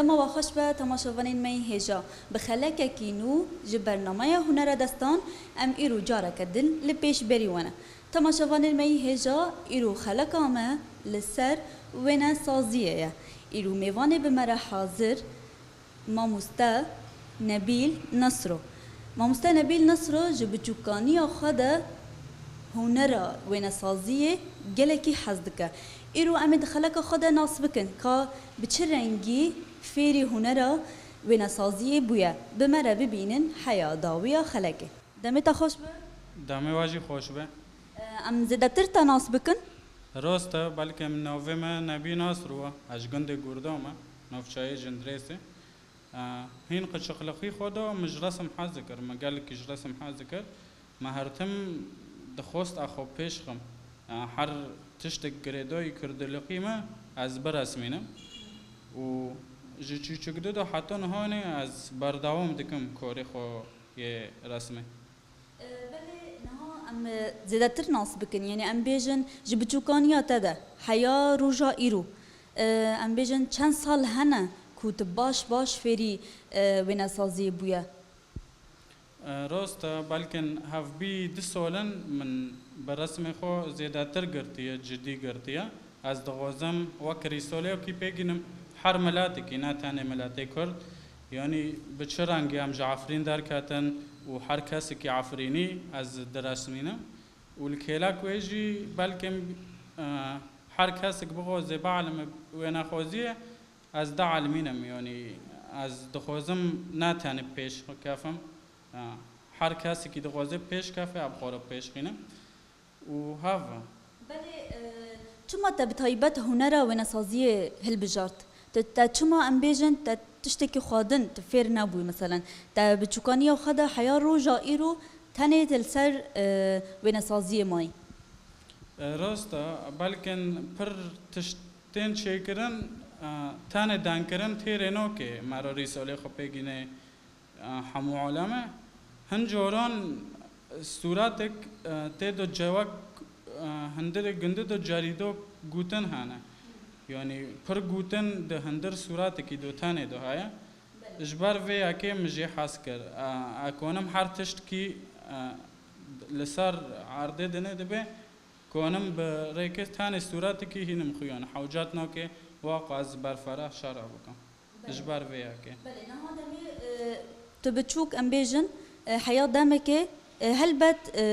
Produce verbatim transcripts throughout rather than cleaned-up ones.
Dema we xweş be temaşevanên me yî hêja. Bi xelekekî nû ji bernameya Hunera Destan em îro careke din li pêş berî we ne. Temaşevanên me yî hêja, îro xeleka me li ser wênesaziyê ye. Îro mêvanê bi me re hazir Mamoste Nebîl Nasro. Mamoste Nebîl Nasro ji biçûkaniya xwe de hunera wênesaziyê gelekî hez dike. Îro em ê di xeleka xwe de nas bikin ka bi çi rengî fêrî hunera wênesaziyê bûye. Bi me re bibînin heya dawiya xelekê. Demê te xweş be. Demê we jî xweş be. Em zêdetir te nas bikin. Rast e, belkî min navê me Nebî Nasro e. Ez ji gundê Gurda me, navçeyê Jindirêsê. E, hîn qiçiqlixî xwe de min ji resim hez dikir, min gelekî ji resim hez dikir. Me her tim dixwest ez xwe pêş xim. E, her tiştek girêdayî kurdilixî me ez biresmînim. Û ji çûçikdû de heta nihanê ez berdewam dikim karê xwe yê resmê. E, belê niha em, e, zêdetir nas bikin, yanî em bêjin ji biçûkaniya te de heya roja îro, e, em bêjin çend sal hene ku tu baş baş fêrî, e, wênesaziyê bûye? E, rast e, belkin hevbî du sal in min bi resmê xwe zêdetir girtiye, cidî girtiye. Ez dixwazim wek rîsoleyekî pêgînim her miletekî, ne tenê miletê Kurd. Yanî bi çi rengî em ji Efrîn derketin û her kesekî Efrînî ez diresmînim. Û li kêlek wê jî belkim, e, her kesek bixwaze bielime wênexwaziyê, ez dielimînim. Yanî ez dixwazim ne tenê pêş kefim. E, her kesekî dixwaze pêş kefe, em xwe re pêş xînim. Û hev e. Belê, e, çima te bi taybet hunera wênesaziyê hilbijart? Te, te çima em bêjin te tiştekî xwe din tu fêr nebûyî, meselen? Te bi çûkaniya xwe de heya roja îro tenê tu li ser, e, wênesaziyê mayî? E, rast e, belkin pir tiştên çêkirin, e, tenê dengkirin têrê nokê me re rîsolê xwe pêgînê. E, hemû aleme. Hin caran sûretek, e, tê do cewek, e, hundirê gundî do cerîdo gotin hene. Yanî pir gotin di hundir sûretekî do tenê do heye. Ji ber vê yekê min jê hez kir. E, e, konim her tiştkî, e, li ser erdê dinê dibe, konim bi rêkê tenê sûretekî hînim xuyan. Hewcet nake waq ez berfereh şera bikim. Belê. Ji ber vê yekê. Belê, niha demê, e, tu biçûk em bêjin, e, heya demekê, e, helbet, e,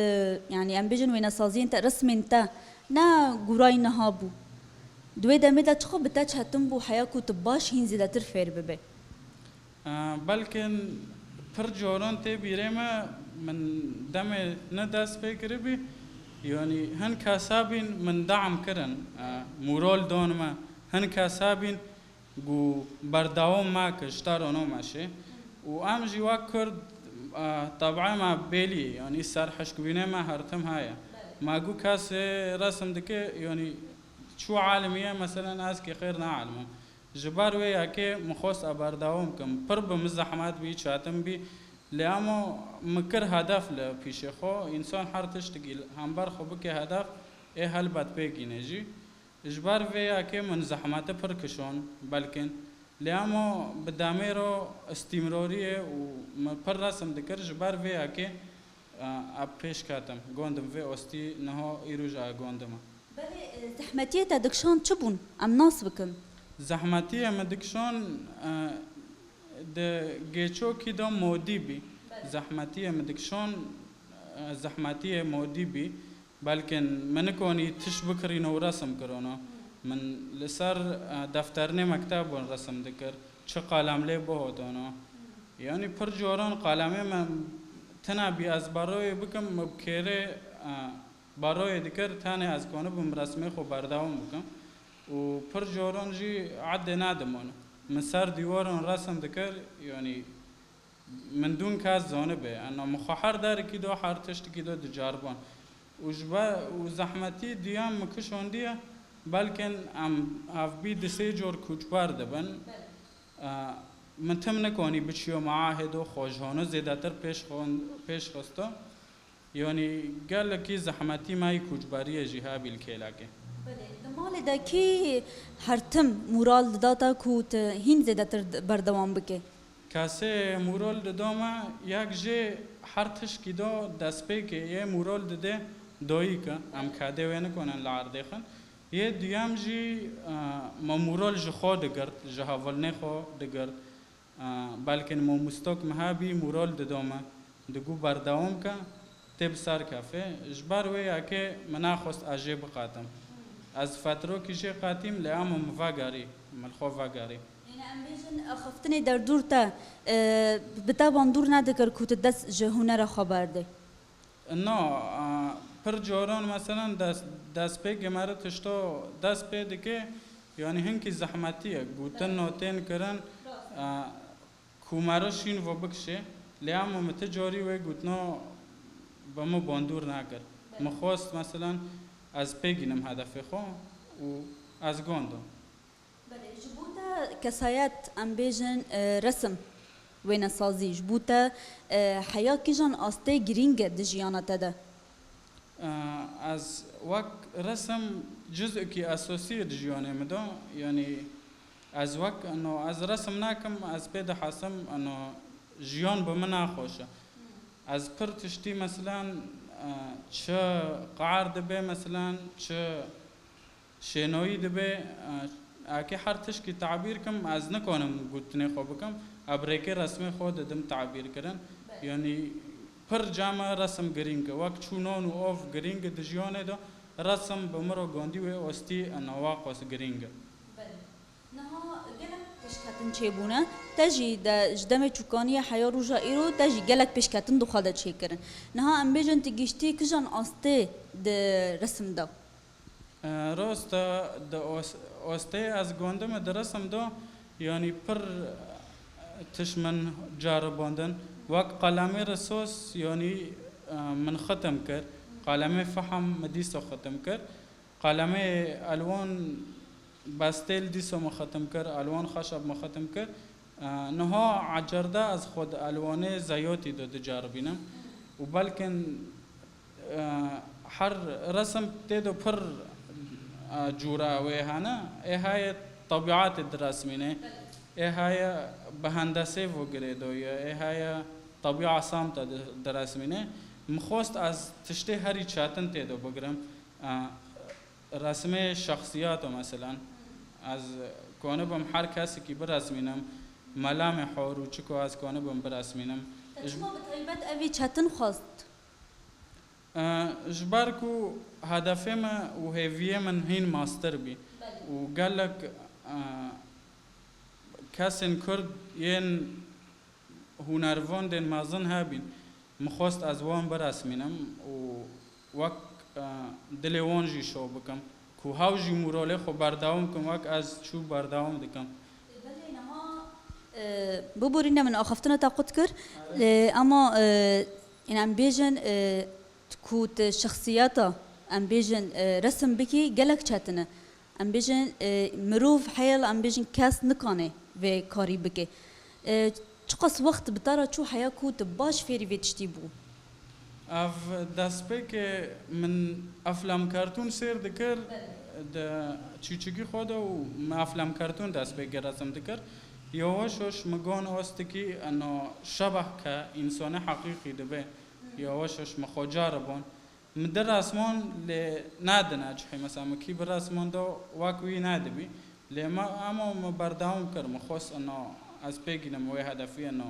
yanî em bêjin wênesaziyên te, resmên te ne gûrayî niha bû. Di wê demê de çiqo bi te çetin bû heya ku tu baş hîn zêdetir fêr bibe? E, belkin pir caran tê bîrê me, min demê ne dest pê kiribî, yanî hin kesa bîn min dam kirin, e, moral dan me, hin kesa bîn, Gu berdewam me kir, ji te re no meşê. Û em jî wek Kurd, e, tebî me bêlî, yanî serhişkbînê me her tim heye. Me gu kesê resim dike, yanî çû elimiye, meselen ez kê xêr neelimim. Ji ber wê yekê min xwest e berdewam kim. Pir bi min zehmet bî, çetin bî. Lê emo min kir hedef li pîşê xwe. Însan her tiştekî hember xwe bike hedef, ê helbet pê gîne jî. Ji ber vê yekê min zehmeti pir kişand, belkin. Lê emo bi demê re îstîmrorî ye û min pir resim dikir, ji ber vê yekê, e, ev pêş ketim. Gondim vê ostî niha îro jî ev gondim e. Belê, e, zehmetiyê te dikişand çi bûn? Em nas bikin. Zehmetiyê min dikişand, e, di gêçokî de modî bî. Belê. Zehmetiyê min dikişand, e, zehmetiyê modî bî. Belkin min nikonî tişt bikirîno û resim kirino. Min li ser, e, defternê mekteb bûn resim dikir. Çi qalem lê bihotono. Yanî pir caran qalemê me tine bî ez baroyê bikim, min bi kêrê, e, baroyê dikir, tenê ez konibim resmê xwe berdewam bikim. Û pir caran jî edê nedimon. Min ser dîwaran resim dikir, yanî Min dûn kes zanibe, ena min xwe her derekî de, her tiştekî de diceriband. Û ji ber, û zehmetî duyem min kişandiye, belkin em ev bî di sê cor koçber dibin. Belê. E, min tim nikanî biçiyo meahêdo xwe ji hona zêdetir pêş xon-, pêş xisto. Yanî gelekî zehmetî me yî koçberiyê jî hebî li kêlekê. Di malê de kî her tim moral dida te ku tu hîn zêdetir berdewam bike? Kesê moral dida me, yek jê her tişkî de destpêkê yê moral didê dayik e. Em kedê wê nikonin li erdê xin. Yê duyem jî, e, me moral ji xwe digirt, ji hevalnê xwe digirt. E, belkin mamostok me hebî moral dida me. Digo berdewam ke, tê bi ser kefê. Ji ber wê yekê min nexwest ez jê biqetim. Ez fetrokî jê qetîm lê ema min vegerî, min li xwe vegerî. Yanî em bêjin axaftinê derdûr te, e, bi te bandor nedikir ku tu dest ji hunera xwe berdê? Na, e, pir caran meselen dest, destpêkê me re tişta dest pê dike, yanî hinkî zehmetî ye. Gotin notên kirin, e, ku me re şîn ve bikişê. Lê ema min ti carî wê gotina bi min bandor nekir. Min xwest meselen ez pê gînim hedefê xwe û ez gondim. Belê, ji bo te kesayet, em bêjin, e, resim, wênesazî, ji bo te, e, heya kîjan astê girîng e di jiyana te de? E, ez wek resim cuz'ekî esasî ye di jiyanê min de. Yanî ez wek, no, ez resim nakim, ez pê dihesim, no, jiyan bi min naxweş e. Ez pir tiştî, meselen, e, çi qar dibe, meselen, çi şênoyî dibe, e, eke her tişkî tabîr kim, ez nikanim gotinê xwe bikim, ev rêkê resmê xwe didim tabîr kirin. Yanî pir cama resim girîng e. Wek çû nan û av girîng e di jiyanê de, resim bi min re gandî wê astî, e, nawa qas girîng e. Belê. Niha gelek pêşketin çêbûne. Te jî de ji demê çûkaniyê heya roja îro te jî gelek pêşketin di xwe de çêkirin. Niha em bêjin tu gihîştî kijan astê di resim de? E, rast e, di os-, astê ez gondime di resim de, yanî pir, e, tişt min caribandin. Wek qalemê risos, yanî, e, min xitim kir. Qalemê feham min dîsa xitim kir. Qalemê elwan bestêl dîsa min xitim kir, elwan xeşeb min xitim kir. E, niha ecerde ez xwe di elwanê zeyotî de diceribînim û belkin, e, her resim tê de pir, e, cûra wê hene. Ê heye tebîatê diresmîne, ê heye bi hendesê vo girêdoye, ê heye tebîa samta di-, diresmîne. Min xwest ez tiştê herî çetin tê de bigirim. E, Resmê şexsiyata, meselen, ez konibim her kesekî biresmînim, melamê hor û çiko ez konibim biresmînim. Te çima bi taybet evî çetin xwest? E, ji ber ku hedefê min û hêviyê min hîn mastir bî û gelek, e, kesên Kurd yên hunervandên mezin hebîn, min xwest ez wan biresmînim û wek, e, dilê wan jî şo bikim ku hew jî mûrolê xwe berdewam bikin wek ez çû berdewam dikim. Belê, niha, e, biborîne min axaftina te qut kir, e, ama, e, em bêjin, e, ku tu şexsiyeta, em bêjin, e, resim bikî gelek çetin e. Em bêjin, e, mirov heye, em bêjin kes nikane vê karî bike. E, çiqas wext bi te re çû heya ku tu baş fêrî vê tiştî bû? Ev destpêkê min eflem kertûn sêr dikir di çûçikî xwe de û min eflem kertûn destpêkê resim dikir. Yawaş yawaş min gon ostikî eno şebeh ke însanê heqîqî dibe. Yawaş yawaş min xwe caribon. Min di resman lê nedine cihê, mesela min kî bi resman de wek wî nedibî. Lê me ema min berdewam kir, min xwest ino ez pê gînim wê hedefî ino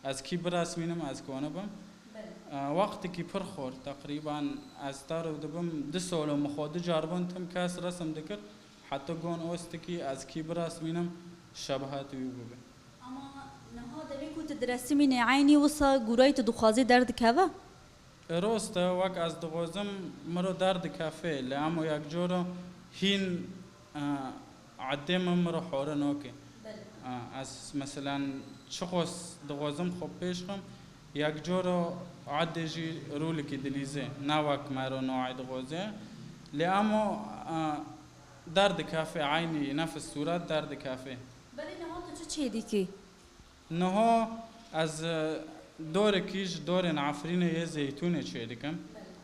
ez kî biresmînim, ez konibim. E, wextikî pir xort, teqrîben ez taro dibim du solo min xwe dicaribin tim kes resim dikir, heta gon ostikî ez kî biresmînim şebihet wî bibe. Ama niha demê ku tu diresimînê eynî wisa gûrayî tu dixwazî derdikeve? Rast e, wek ez dixwazim min re derdikefê, lê emo yek coro hîn, e, edê min min re hore nake. E, ez meselen çiqos dixwazim xwe pêş xim, yek coro edê jî rûlikî dilîzê, ne wek me re noe dixwaze. Lê emo, e, derdikefê, eynî nefis sûret derdikefê. Belê niha tu çi çêdikî? Niha ez, e, dorekî ji dorên Efrînê yê zeytûnê çêdikim.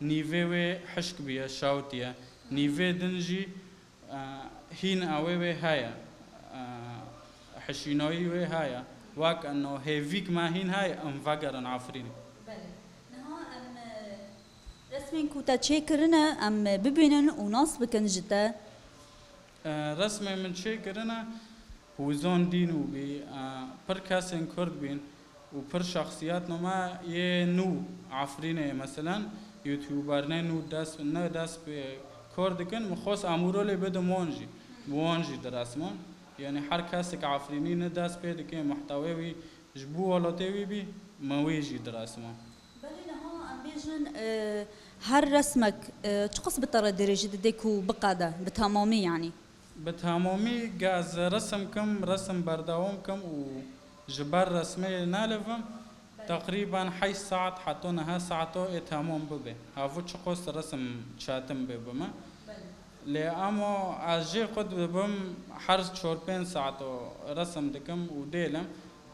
Nîvê wê hişk bûye, şawitiye. Nîvê din jî Hîn ew ê wê heye. Hişînayî wê heye. Wek eno hêvîk me hîn heye, em vegerin Efrînê. Belê. Niha em, e, resmên ku te çêkirine, em bibînin û nas bikin ji te. E, resmên min çêkirine, Hûzon Dînû bî, e, pir kesên Kurd bîn û pir şexsiyetên me yê nû Efrînê, meselen, YouTuberên nû dest, ne dest pê kor dikin, min xwest amûrolê bidim wan jî, bi wan jî diresmon. Yanî her kesek Efrînî ne dest pê dike, muhtewê wî ji bo welatê wî bî, min wî jî diresmon. Belê niha em bêjin, e, her resmek, e, çiqas bi te re dirêjî dide ku biqede, bi temamî yanî? Bi temamî ge ez resim kim, resim berdewam kim û ji ber resmê nelivim, teqrîben heşt saet heta niha saeto ê temam bibe. Hevû çiqas resim çetin bê bi me. Lê emo ez jê xwe dibim her çar pênc saeto resim dikim û dêlim.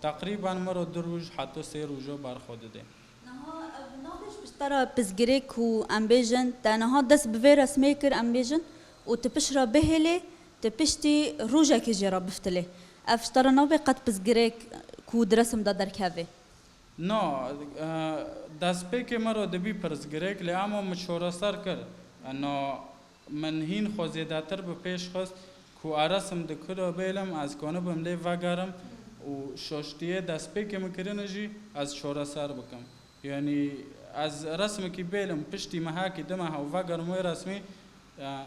Teqrîben miro du roj heta sê rojo ber xwe dide. Niha ev navê ji pişta re pirsgirêk ku em bêjin, te niha dest bi vê resmê kir, em bêjin, û tu pişt re bihêlê, tu piştî rojekê jê re biftilê. Ev ji te re nabê qet pirsgirêk ku di resim de derkeve? No, e, destpêkê me re dibî pirsgirêk, lê ema min çoreser kir. E, no, Min hîn xwe zêdetir bi pêş xist ku a resim di ku de bêlim, ez konibim lê vegerim û şoştiyê destpêkê min kirine jî ez çoreser bikim. Yanî ez resmekî bêlim, piştî mehekî, du meha û vegerim wê resmî, e,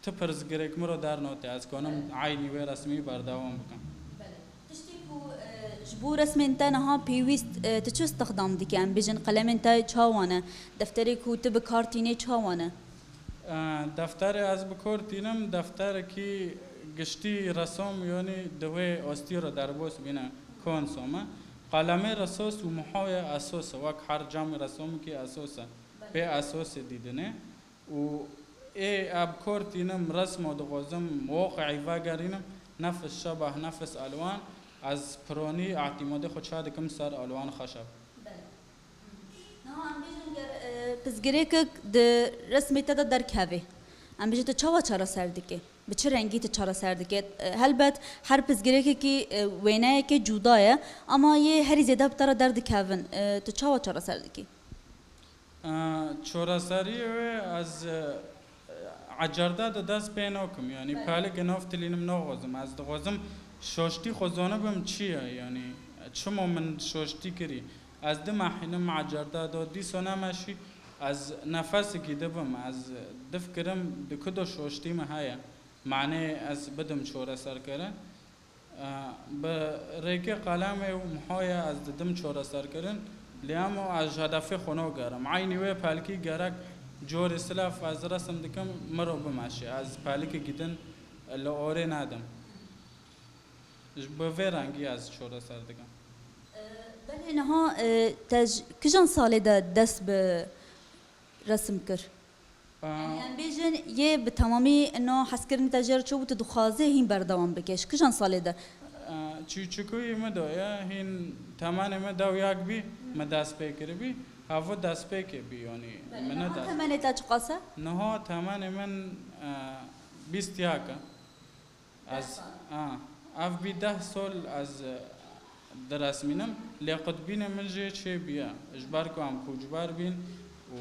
ti pirsgirêk min re dernote, ez konim eynî wê resmî berdewam bikim. Belê. Tiştê ku, e, ji bo resmên te niha pêwîst, e, tu çi stixdam dikî? Em bêjin, qelemên te çawa ne? Defterê ku tu bi kar tînê çawa ne? E, defterê ez bi kor tînim, defterekî giştî resom, yanî di wê ostî re derbas bîne, konso me. Qelemê resos û mihoyê esos e, wek her camî resomekî esos e. Pê esosê dîdinê. Û ê ez bi kor tînim, resmo dixwazim, woqî vegerînim, nefis şebeh, nefis elwan, ez pironî îtîmadê xwe çêdikim ser elwan xweşeb. Belê. Niha em bêjin ger, e, pirsgirêkek di resmê te de derkeve, em bêjin tu çawa çareser dikî? Bi çi rengî tu çareser dikî? E, helbet her pirsgirêkekî, e, wêneyekê cuda ye, ama yê herî zêde bi te re derdikevin, e, tu çawa çareser dikî? E, çoreseriyê wê ez, e, ecerda de dest pê nakim, yanî Belê. Pelikê nav tilînim naxwazim. Ez dixwazim şoştî xwe zanibim çi ye, yanî çima min şoştî kirî. Ez dimehînim ecerda de, dîso nemeşî, ez nefesekî dibim, ez difikirim di ku de şoştî min heye. Manê ez bidim çoreserkirin. Bi rêkê qelemê û mihoyê ez didim çoreserkirin, lê emo ez ji hedefê xwe nagerim. Eynî wê pelkî gerek corê silef ez resim dikim, min re bimeşe. Ez pelikekî din li orê nedim. Ji, bi vê rengî ez çoreser dikim. E, belê niha, e, te ji kijan salê de dest bi resim kir? Aa. Yanî em bêjin, yê bi temamî ino hezkirin te jê re çûbû, tu dixwazî hîn berdewam bikî. Ji kijan salê de? Aa, çûçikûyî min de ye, hîn temenê min dew yek bî, min dest pê kiribî. Hevû destpêkê bî, yanî Belê, min niha ne dest. Temenê te çiqas e? Niha temenê min, e, bîst yek e. Ez, Deh sal. A, ev bî deh sal ez, e, diresmînim, lê qutbînê min jê çêbûye, ji ber ku em koçber bîn û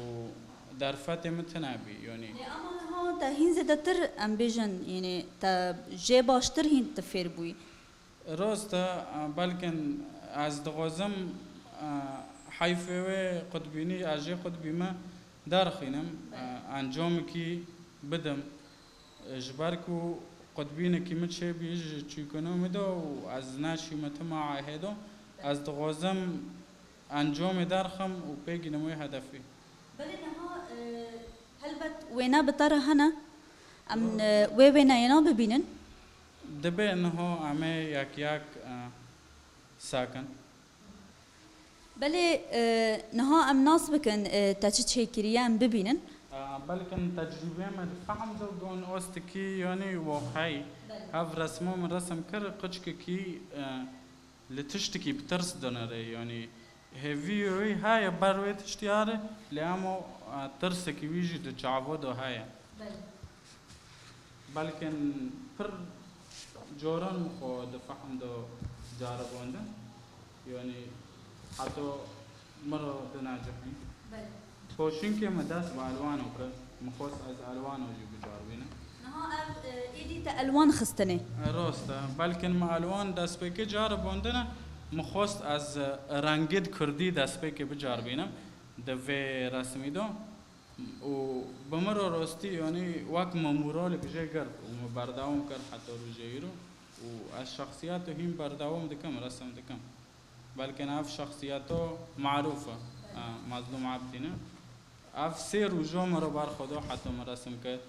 derfetê min tune bî, yanî. Lê ama niha te hîn zêdetir, em bêjin, yanî te jê baştir hîn tu fêr bûyî. Rast e, e, belkin ez dixwazim, e, heyfê wê qutbînî, ez jê qutbî me derxînim, e, Belê. Encamekî bidim. Ji ber ku qutbînekî min çêbû ji çûkûna min de û ez neçûme tima ehê de, ez dixwazim encamê derxim û pê gînim wê hedefê. Belê niha, e, helbet wêne bi te re hene. Em, e, wê wêneyê na bibînin. Dibe niha em ê yek yek, e, sekin. Belê, e, niha em nas bikin, e, te çi çêkiriye, em bibînin. E, belkin tecrûbeyê me difehmde û don ostikî, yanî waqî. Belê. Hev resmo min resim kir, qiçkekî, e, li tiştekî bi tirs dinere, yanî hêvî wî heye ber wê tiştî are, lê emo, e, tirsekî wî jî di çavo de heye. Belê. Belkin pir coran min xwe di fehm de caribandin. Yanî heta min re dinecihî. Belê. Koşinkê min dest bi elwano kir. Min xwest ez elwano jî bicaribînim. Niha ev, e, êdî te elwan xistine? E, rast e. Belkin min elwan destpêkê caribandine. Min xwest ez, e, rengê di kurdî destpêkê bicaribînim. Di vê resmî de. Û bi min re rastî, yanî wek memûralek jê girt û min berdewam kir heta rojê îro. Û ez şexsiyeta hîn berdewam dikim, resim dikim. Belkin ev şexsiyeta marûf e, e, Mazlûm Ebdî ne. Ev sê roja min re ber xwe da heta min resim kir.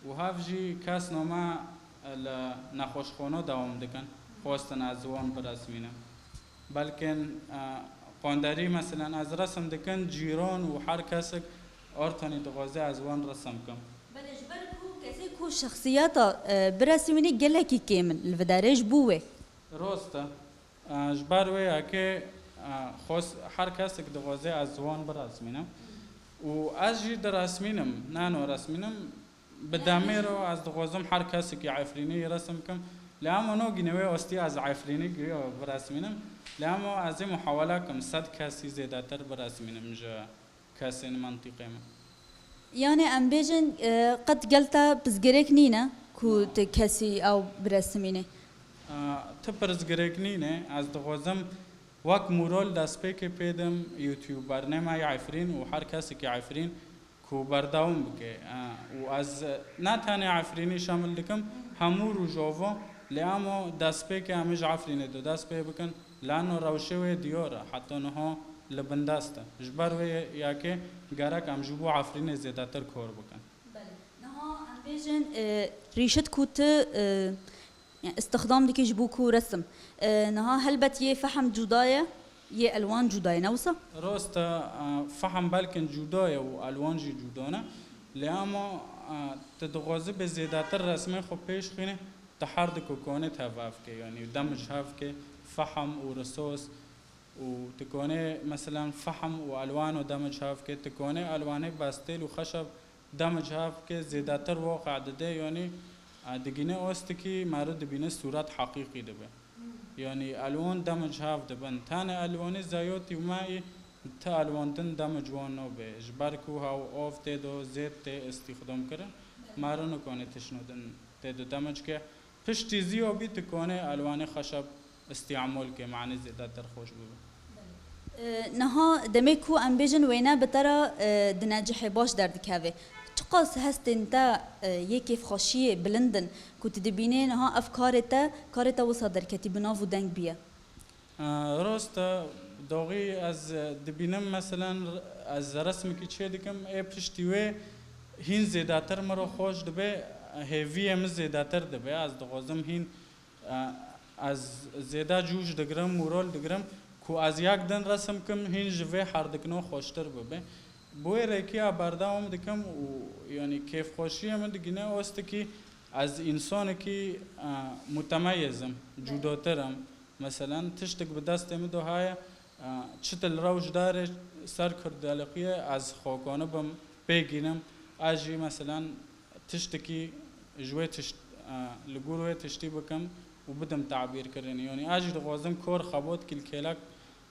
Û hev jî kesna me li nexweşxana dewam dikin. Xwestin ez wan biresmînim. Belkin, e, qanderî, meselen, ez resim dikin, cîran û her kesek artanî dixwaze ez wan resim kim. Belê, ji ber ku kesê ku şexsiyeta, e, biresmînî gelekî kêm in, li vê derê ji bo wê. Rast e. E, ji ber wê yekê, e, xwest-, her kesek dixwaze ez wan biresmînim. Û ez jî diresmînim, nano resmînim. Bi demê re ez dixwazim her kesekî Efrînî resim kim. Lê hema nagîne wê astî ez Efrînî giya biresmînim. Lê hema ez ê muhawele kim sed kesî zêdetir biresmînim ji kesên mintîqê min. Yanî em bêjin, e, qet gel te pirsgirêk nîne ku tu kesî ew biresmînî? E, ti pirsgirêk nîne. Ez dixwazim wek mûrol destpêkê pê dim, YouTube bernameyê Efrîn û her kesekî Efrîn ku berdewam bike. E, û ez ne tenê Efrînî şemil dikim, hemû Rojava, lê ema destpêkê em ji Efrînê de dest pê bikin, lano rewşê wê diyar e, heta niha li bindest e. Ji ber wê yekê gerek em ji bo Efrînê zêdetir kar bikin. Belê. Niha em bêjin, e, rîşit ku tu, e, Yani, istixdam dike ji bo ku resim. E, niha helbet yê fehm cuda ye, yê elwan cuda ye, ne wisa? Rast e, e, fehm belkin cuda ye û elwan jî cuda ne. Lê ama, e, tu dixwazî bi zêdetir resmê xwe pêş xînî, tu her di kokanê tev hev ke, yanî demij hev ke, fehm û risos û tu konê, meselan, fehm û elwan û demij hev ke, tu konê elwanê bestêl û xeşeb demij hev ke zêdetir waqe dide, yanî, e, digîne ostikî mero dibîne sûret heqîqî dibe. Yanî elwan demij hev dibin. Tenê elwanê zeyotî û me î ti elwan din demij wan nabe. Ji ber ku hew av tê de zêd tê îstîxdam kirin, mero nikane tiştno din tê de demij ke. Piştî zî o bî tu konê elwanê xeşeb îstîmol ke, manê zêdetir xweş bibe. E, niha demê ku em bêjin wêne bi te re, e, di necihê baş derdikeve. Çiqas hestên te, e, yê kêfxweşiyê bilind in ku tu dibînê niha ev karê te, karê te wisa derketî bi nav û deng bûye? E, rast e, doxî ez, e, dibînim, meselen, ez resmekî çê dikim, ê piştî wê hîn zêdetir min re xweş dibe, hêviyê min zêdetir dibe. Ez dixwazim hîn, e, ez zêde cûş digirim, mûrol digirim ku ez yek din resim kim, hîn ji vê herdikino xweştir bibe. Bi wê rêkiya berdewam dikim û, yanî, kêfxweşiyê min digîne ostikî ez însanekî, e, mutemeyez im, cudotir im. Meselen, tiştek bi destê min de heye, e, çi til rewş dare ser kurdaliqiyê ez xwe konibim, pê gînim, ez jî, meselen, tiştekî ji wê tişt, e, li gor wê tiştî bikim û bidim tabîrkirinê. Yanî ez jî dixwazim kor xebot kîlkêlek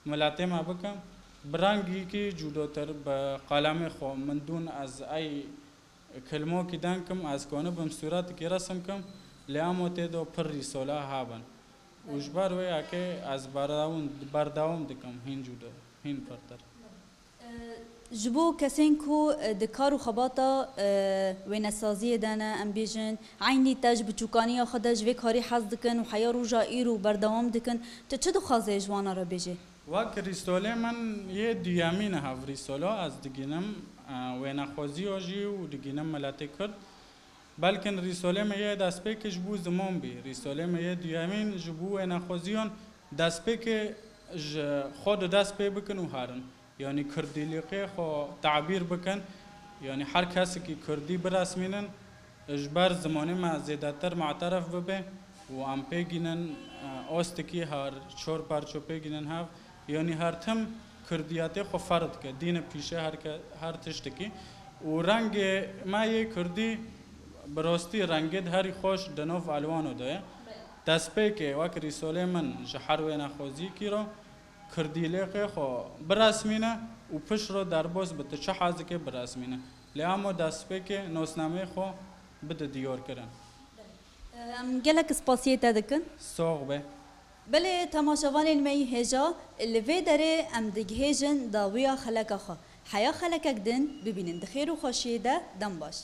miletê me bikim. Bi rengîkî cudotir, bi qalemê xwe min dûn ez ey kilmokî denkim, ez konibim sûretekî resim kim, lê emo tê de pir rîsola hebin. Û ji ber wê yekê ez berdewam, berdewam dikim hîn cudo, hîn pirtir. Ji bo kesên ku, e, di kar û xebata, e, wênesaziyê de ne, em bêjin, eynî te ji biçûkaniya xwe de ji vê karî hez dikin û heya roja îro berdewam dikin, tu çi dixwazê ji wana re bêjê? Wek rîsolê min yê duyemîn e hev rîsolo, ez digînim, e, wênexweziyo jî û digînim miletê Kurd. Belkin rîsolê me yê destpêkê ji bo ziman bî. Rîsolê me yê duyemîn ji bo wênexweziyan destpêkê ji xwe de dest pê bikin û herin. Yanî kurdîlîqê xwe tabîr bikin. Yanî her kesekî kurdî biresmînin, ji ber zimanê me zêdetir mu'teref bibe û em pê gînin, e, ostikî her çor parço pê gînin hev. Yanî her tim kurdiyetê xwe ferq dike, dîne pîşe her ke-, her tiştekî. Û rengê me yê kurdî Bi rastî rengê di herî xweş di nav elwano de ye. Destpêkê wek rîsolê min ji her wê nexwezîkî re kurdîlêqê xwe biresmîne û pişt re derbas bi tu çi hez dikê biresmîne. Lê emo destpêkê nasnameyê xwe bide diyarkirin. Em gelek spasiyê te dikin. Sox be. Belê temaşevanên me yî hêja, li vê derê em digihêjin dawiya xeleka xwe. Heya xelekek din bibînin di xêr û xweşiyê de, dem baş.